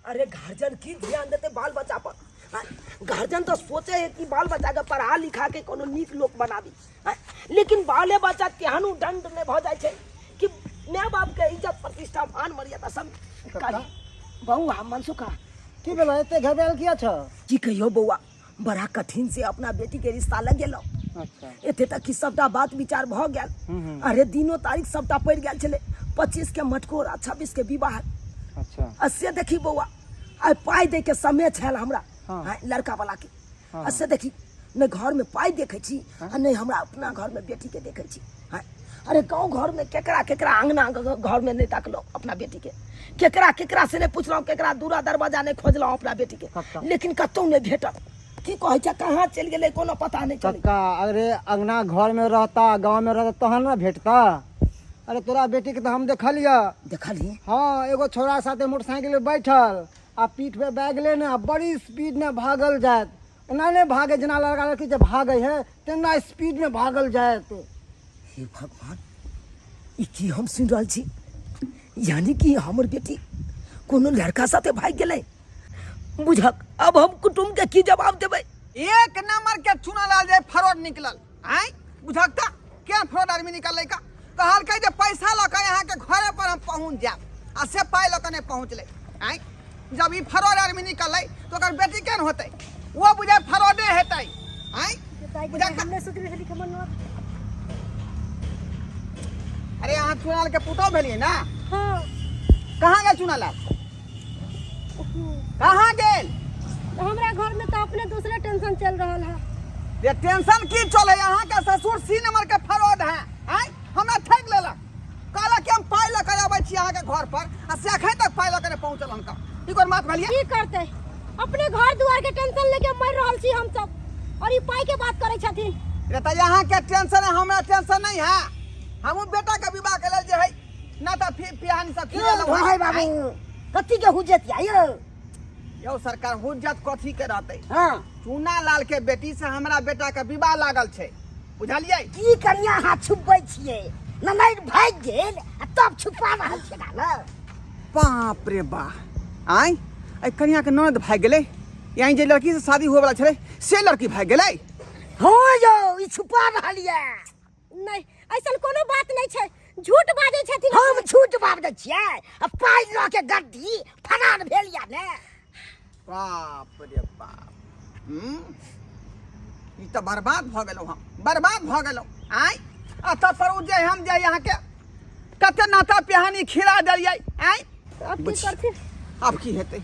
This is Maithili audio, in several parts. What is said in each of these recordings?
अरे गार्जियन की ध्यान देते बाल बच्चा पर आँय? गार्जियन तो सोचे है कि बाल बच्चा के पढ़ा लिखा के कोनो नीक लोक बनाबी आँय? लेकिन बाले बच्चा तेहन दंड में भऽ जाइ छै कि माय बाप के इज्जत प्रतिष्ठा मान मर्यादा सब कक्का? बौआ मनसुखा की भेलो एते घबरायल किया छ की कहियो बौआ बड़ा कठिन से अपना बेटी के रिश्ता लगेलहुँ अच्छा एते तक कि सबटा बात विचार भऽ गेल हम्म। अरे दिनो तारीख सबटा पड़ि गेल छलै 25 के मटकोर आ 26 के विवाह अच्छा आ से देखी बौआ आइ पाइ दै के समय छल हमरा हाँ। हाँ, लड़का वाला के हाँ। आ से देखी नहि घर में पाइ देखै छी आ नहि हमरा अपना घर में बेटी के देखै छी हाँ। अरे गाँव घर में केकरा केकरा अंगना घर में नहि तकलहुँ अपना बेटी के केकरा केकरा से नहि पुछलहुँ केकरा दूरा दरवाजा नहि खोजलहुँ अपना बेटी के कक्का। लेकिन कतहु नहि भेटल की कहै छै कहाँ चलि गेलै कोनो पता नहि चलै कक्का अरे अंगना घर में रहता गाँव में रहता तहन ना भेटता अरे तोरा बेटी के तो हम देखलिया देखलही हाँ एगो छोरा साथे मोटरसाइकिल पे बैठल आ पीठ पे बैग लेने आ बड़ी स्पीड में भागल जायत एना नहि भागे जेना लड़का लड़की जे भागे है तेना स्पीड में भागल जायत हे भगवान ई की हम सुनि रहल छी यानी कि हमर बेटी कोनो लड़का साथे भागि गेलै बुझक अब हम कुटुम्ब के की जवाब देबै एक नंबर के चुनल जे फ्रॉड निकलल आय बुझक त के फ्रॉड आदमी निकललै का कहलकै जे पैसा लऽ कऽ अहाँके घरे पर हम पहुँच जायब आ से पाइ लऽ कऽ नहि पहुँचलै आँय जब ई फ्रॉड आदमी निकललै तऽ ओकर बेटी केहन होतै ओ बुझाय फ्रॉडे हेतै आँय बुझक त हमने सोचले छली कि हमर ननद अरे अहाँ चुनाल के पुतोह भेलियै ने हाँ कहाँ गेल चुनालाल कहाँ गेल हमरा घर में तो अपने दूसरे टेंशन चल रहा है ये टेंशन की चले अहाँ के ससुर सी नंबर के फ्रॉड है आँय हमरा ठकि लेलक कहलक कि हम पाइ लऽ कऽ अबै छी अहाँके घर पर आ से एखन तक पाइ लऽ कऽ नहि पहुँचल हनका ई कोन बात भेलियै की करते अपने घर दुआर के टेंशन लेके मर रहल छी हम सब और ई पाई के बात करे छथिन रे तऽ अहाँके टेंशन है हमरा टेंशन नहीं है हमहूँ बेटा के विवाह के लेल जे है ना तऽ फिर पिहानी सब खिलेलहुँ भाई बाबू कथी के हुजत या यौ यौ सरकार हुज्जत कथी के रहतै हाँ चूना लाल के बेटी से हमरा बेटा के विवाह लागल छै बुझलियै की कनिया अहाँ छुपबै छियै ननैद भागि गेल आ तब छुपा रहल छियै ना बाप रे बा आय एहि कनिया के ननद भागि गेलै यानी जे लड़की से शादी हुए वाला छलै से लड़की भागि गेलै हँ यौ ई छुपा रहल यऽ नहीं ऐसन कोनो बात नहीं छै झूठ बाजै छथिन हम झूठ बाजै छियै आ पाइ लऽ के गड्डी फरार भेल यऽ ने बाप रे बाप हम्म? ई तऽ बर्बाद भऽ गेलहुँ हम बर्बाद भऽ गेलहुँ आँय आ तब पर ओ जे हम जे अहाँके कते नाता पिहानी खिला देलियै आँय अब की करथिन आब की हेतै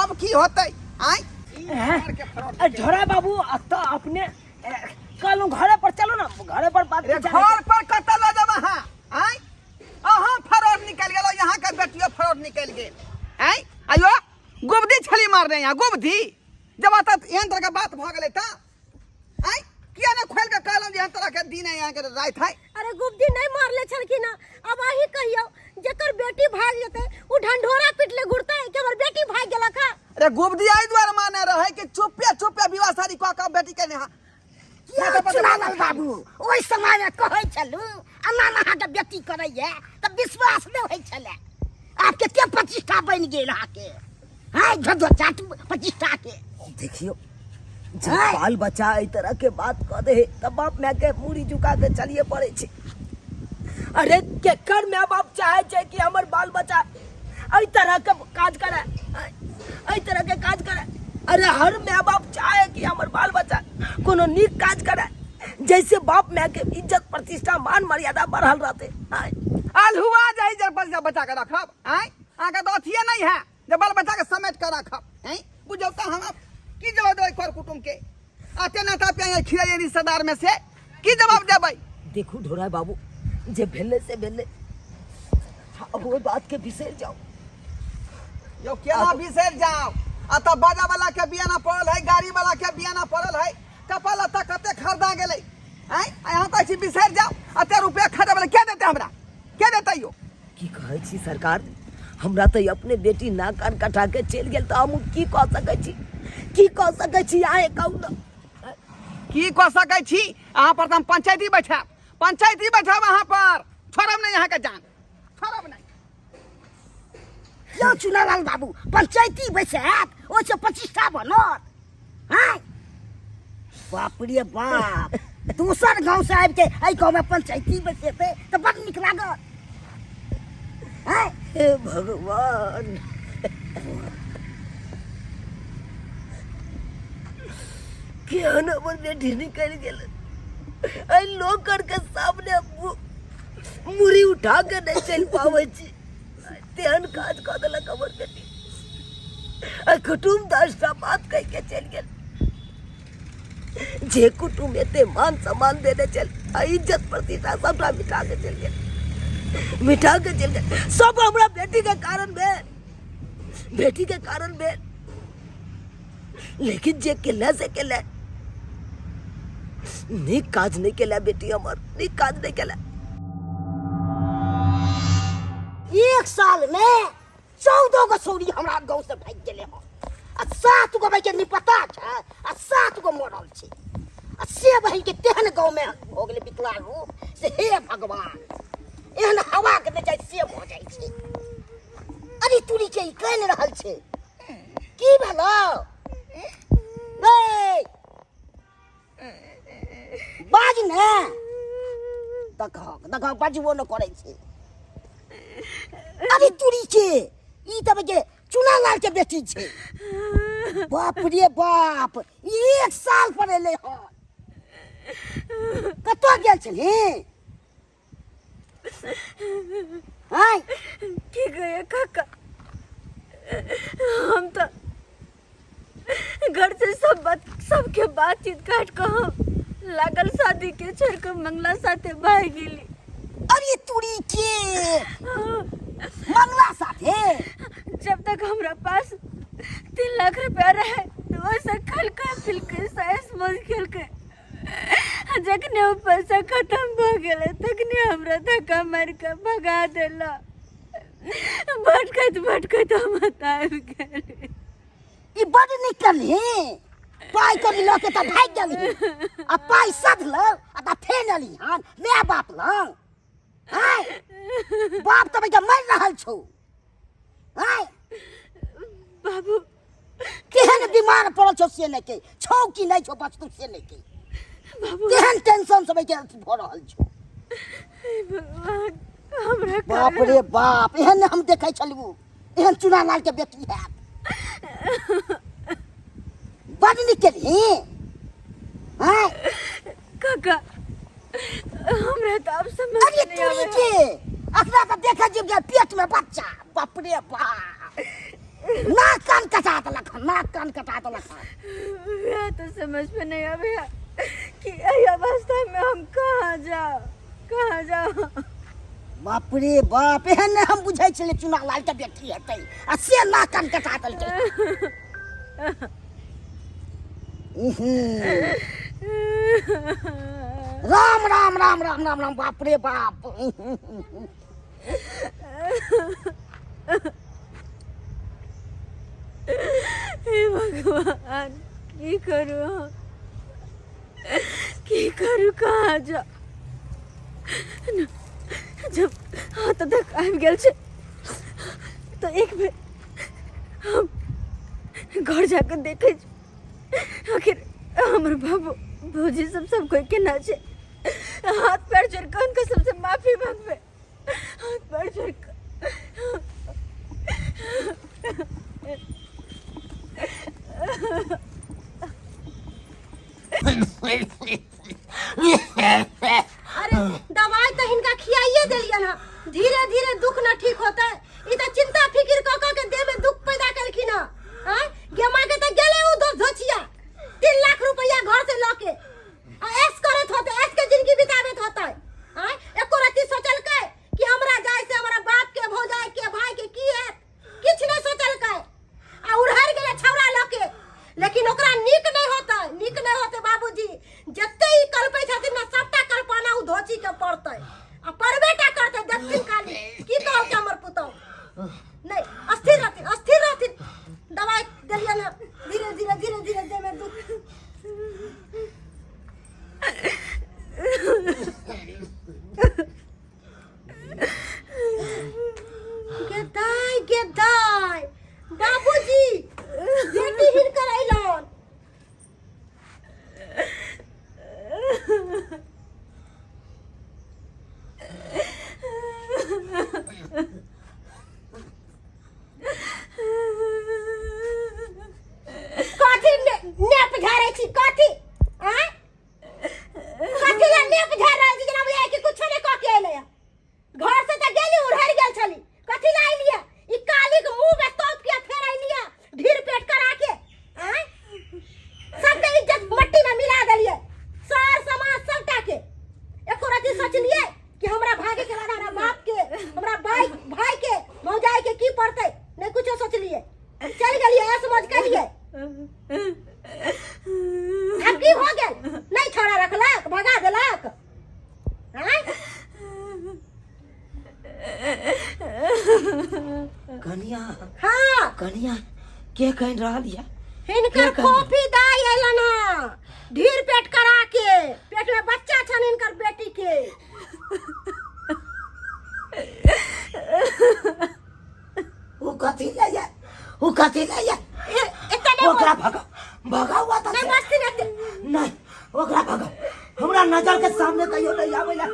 आब की होतै आँय झोरा बाबू अतऽ अपने कहलहुँ घरे पर चलू ना घरे पर बात रे विचार घर पर कतऽ लऽ जाब अहाँ आँय अहाँ फरोड निकलि गेलो यहाँ के बेटियो फरोड निकलि गेल आँय आयो गुबदी छली मारने यहाँ गुबदी जब अतऽ एहन तरह के बात भऽ गेलै तऽ आँय किया ने खोलि कऽ कहलहुँ जे एहन तरह के दिन है यहाँ के राति है अरे गुब्दी नहीं मारले छलखिन हँ। अब अही कहियो जेकर बेटी भाग जेतै उ ढंढोरा पिटले घुरतै कि हमर बेटी भाग गेलक हँ अरे गुब्दी एहि दुआरे माने रहै कि चुपे चुपे विवाह शादी कऽ कऽ बेटी के नेहा यौ चुनावल बाबू ओहि समयमे कहै छलहुँ एना अहाँके बेटी करैए तऽ विश्वास नहि होइ छलै आब कते प्रतिष्ठा बनि गेल अहाँके हँ झोझो चाट प्रतिष्ठाके देखियो जब बाल बच्चा एहि तरह के बात कऽ दे तऽ बाप माय के मूड़ी झुका के चलिए पड़े छै अरे केकर माय बाप चाहे छै कि हमर बाल बच्चा एहि तरह के काज करे एहि तरह के काज करे अरे हर माय बाप चाहे कि हमर बाल बच्चा कोनो नीक काज करे जैसे बाप माय के इज्जत प्रतिष्ठा मान मर्यादा बढ़ल रहते आय। अल्हुआ जाहि जर बच्चा बचा के रखब आँय अहाँके तऽ अथिए नहीं है जे बाल बच्चा के समेट के रखब आँय बुझौ तऽ हम आब की जवाब देबै कर कुटुम्ब के आते नाता पे खिलाइए रिश्तेदार में से की जवाब देबै देखू ढोरा बाबू जे भेलै से भेलै अब ओहि बात के बिसरि जाओ यौ केना बिसरि जाओ आ तऽ बाजा वाला के बियाना पड़ल है गाड़ी वाला के बियाना पड़ल है कपड़ा लत्ता कते खरीदा गेलै आँय आ यहाँ कहै छी बिसरि जाओ एते रुपया खरीदे वाला के देतै हमरा के देतै यौ की कहै छी सरकार हमरा तऽ अपने बेटी नाक कान कटा के चलि गेल तऽ हम की कऽ सकै छी की कऽ सकै छी अहाँ कहू ने की कऽ सकै छी अहाँ पर तऽ हम पंचायती बैठायब पंचायती बैठायब अहाँ पर छोड़ब नहि अहाँके जान छोड़ब नहि यौ चुनालाल बाबू पंचायती बैसायत ओहिसँ प्रतिष्ठा बनत आँय बाप रे बाप दोसर गाँव से आबि के एहि गाँव में पंचायती बैसेतै तऽ बड़ नीक लागत आँय हे भगवान केहन हमर बेटी निकलि गेल एहि लोक के सामने मुड़ी उठा के नहि चलि पाबै छी तेहन काज कऽ देलक हमर बेटी आ कुटुम्ब 10टा बात कहि के चलि गेल जे कुटुम्ब एते मान सम्मान देने चल आ इज्जत प्रतिष्ठा सबटा मिटा के चलि गेल मिटा के चलि गेल सब हमरा बेटी के कारण भेल बेटी के कारण भेल लेकिन जे केले से केले नीक काज नहीं केले बेटी हमर नीक काज नहीं केले एक साल में 14 गो सौरी हमरा गाँव से भागि गेलै हन आ 7 गो भाई के निपता छै आ 7 गो मरल छै आ से बहिन के तेहन गाँव में हो गेलै विकलांग रूप से हे भगवान एहन हवा के बेचाइ से भऽ जाइ छै अरे तुरी के ई कानि रहल छै की भेलौ ए बाज ने देखहक देखहक बाजबो ने करै छै अरे तुरी के ई तब के चुना लाल के बेटी छै बाप रे बाप ई एक साल पर एलै हन कतऽ गेल छलही आँय की कहिए काका हम तो घर से सब बात सबके बातचीत काट के हम लागल शादी के छोड़ के मंगला साथे भाग गेली अरे तुरी के मंगला साथे जब तक हमरा पास 3 लाख रुपया रहे तो वैसे खल के पिल के साइस मौज खेल के जखने वो पैसा खत्म भ गेलै तखने हमरा धक्का मारि के भगा देला भटकैत भटकैत हम एतऽ आबि गेली ई बड नीक करली पाइ करी लऽ के तऽ भागि गेली आ पाइ सधल आ तऽ फेर एली हन माय बाप लग आँय बाप तऽ भैया मरि रहल छौ आँय बाबू केहन बीमार पड़ल छौ से नहि के छौ कि नहि छौ बचतौ से नहि के बाबू केहन टेंशन सब के अथी भऽ रहल छौ हे भगवान हमरा बाप रे बाप एहन हम देखै छलहुँ एहन चुना लाल के बेटी हैत बड नीक केलही आँय काका हमरा तऽ आब समझ अरे नहि तुरी आबै के अखना तऽ देखै छियै पेट में बच्चा बाप रे बाप नाक कान कटा देलक हन नाक कान कटा देलक हन वएह तो समझ में नहीं आवे कि एहि अवस्था में हम कहाँ जाओ कहाँ जाओ बाप रे बाप एहन नहि हम बुझै छलियै चुना लाल के बेटी हेतै आ से नाक कान कटा देलकै उहूं। राम राम राम राम राम राम बाप रे बाप हे भगवान की करू हम की करू कहाँ जाउ जब हाथ तक आबि गेल छै तऽ एक बेर हम घर जाकऽ देखै छी आखिर हमर बाबू भौजी सब सब कोई केना छै हाथ पैर जोड़ कऽ हुनका सबसे माफी मांगबै हाथ पैर जोड़ कऽ अरे दवाई तो हिनका खियाइए देलियन हँ धीरे धीरे दुख न ठीक होता ई तो चिंता फिकिर क क के देह में दुख पैदा केलखिन हँ आँय गेमा के तो गेले उ दोस्त धोचिया 3 लाख रुपया घर से लऽ के आ ऐश करत होते ऐश के जिंदगी बिताबत होते आँय एको रत्ती सोचलकै कि हमरा जाय से हमरा बाप के भौजाई के भाई के की हैत किछु नहि सोचलकै आ उड़हर गेलै छौड़ा लऽ के लेकिन ओकरा नीक नहि होतै नीक नहि होतै बाबूजी जते भोज केलिए। आब की भऽ गेल? नहि छौड़ा रखलक, भगा देलक। आँय? कनिया। हाँ। कनिया, के कहि रहल यऽ? हिनकर के कहने? फोफी दाई अयलन हँ ढीर पेट करा के, पेट में बच्चा छन हिनकर बेटी के। ओ कथी ले ये? ओ कथी ले ये? एते नहि। ओकरा भगाओ, भगाओ ओतऽ नहि से। बजथिन एते। नहीं, ओकरा भगाओ। हमरा नजर के सामने कहियो नहीं आवेला,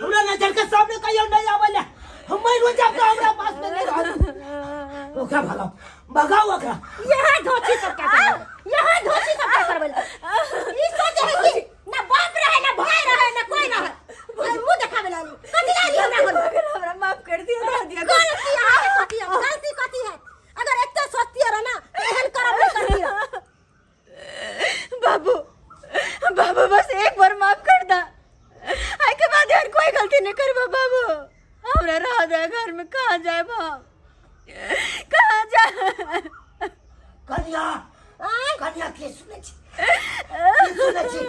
हमरा नजर के सामने कहियो नहीं आवेला। हम मरो जाब तो हमरा पास में नहीं रहत। ओकरा भगाओ, भगाओ ओकरा। यहाँ धोती सब का करबै, यहाँ धोती सब का करबै। ई सोचे है कि ना बाप रहे, ना भाई रहे, ना कोई रहे। मुंह देखावे लाली कथी लाली हमरा घर में? हमरा माफ कर दिया, दे दिया। गलती अहाँके कथी है? गलती कथी है? अगर एते सोचतियै रह ना तऽ एहन करब नहि करतियै। बाबू, बाबू, बस एक बार माफ कर दा। आई के बाद यार कोई गलती नहीं करबो बाबू। हमरा रह दे घर में। कहाँ जाए हम, कहाँ जाए? कन्या। आँय? कन्या, के सुनै छी, की सुनै छी?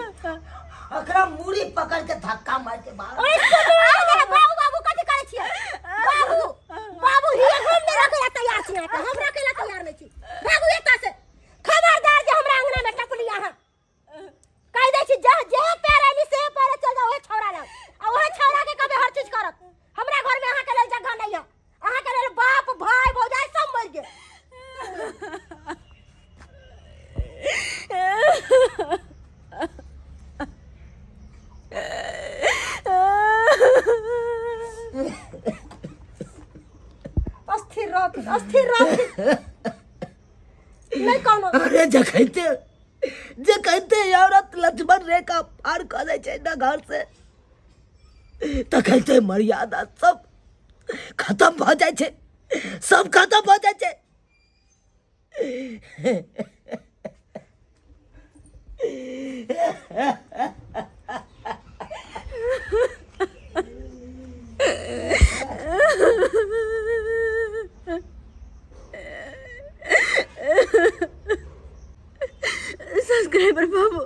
ओकरा मूड़ी पकड़ के धक्का मार के बाहर। ओए सुनू, आ गेलै। बाबू, बाबू कथी करै छियै? बाबू, बाबू, हिये हम नहि रखै ला तैयार छी अहाँके, हम रखै ला तैयार नहि छी। भागू एतऽ से। खबरदार जे हमरा अंगना में टपली अहाँ। कहि दै छी, जे जे पैर आइली से पैर चल जाओ ओहे छौड़ा लग आ ओहे छौड़ा के कभी हर चीज करत। हमरा घर में अहाँके लेल जगह नहीं है। अहाँके लेल बाप, भाई, भौजाई सब मरि गेल। अस्थिर रहथिन, अस्थिर रहथिन। नहीं कोनो। अरे जखैते जखैते औरत लक्ष्मण रेखा पार कऽ दै छै ने घर से, तखैते मर्यादा सब खत्म भऽ जाइ छै, सब खत्म भऽ जाइ छै। सब्सक्राइबर बाबू,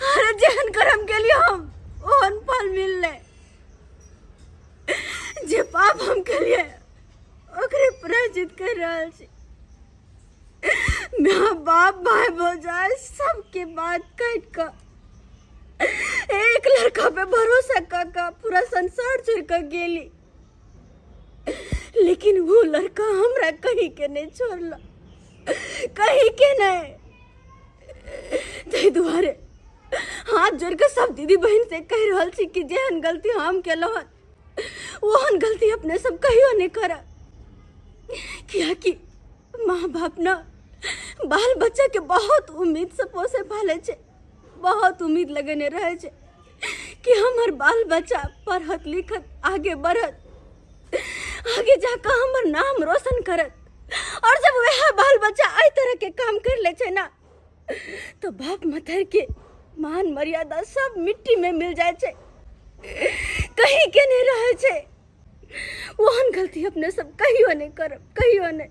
अरे जेहन करम के लिए हम ओहन फल मिलले। जे पाप हम केलिए ओकरे प्रायश्चित कर रहल छी। माँ बाप, भाई, भौजाई सबके बात काट कऽ एक लड़का पे भरोसा कऽ कऽ पूरा संसार छोड़ कऽ गेली, लेकिन वो लड़का हमरा कहीं के नहीं छोड़ला, कहीं के नहीं। ताहि दुआरे हाथ जोड़ के सब दीदी बहन से कहि रहल छी कि जेहन गलती हम केलहुँ हन ओहन गलती अपने सब कहियो नहीं करब, कियाकि माँ बाप न बाल बच्चा के बहुत उम्मीद से पोसे पाले छै, बहुत उम्मीद लगेने रहे छै कि हमर बाल बच्चा पढ़त लिखत, आगे बढ़त, आगे जाकर हमर नाम रोशन करत। और जब वह बाल बच्चा एहि तरह के काम कर ले छै ना, तो बाप मथर के मान मर्यादा सब मिट्टी में मिल जाए छै, कहीं के नहीं रहे छै। ओहन गलती अपने सब कहियो नहीं करब, कहियो नहीं।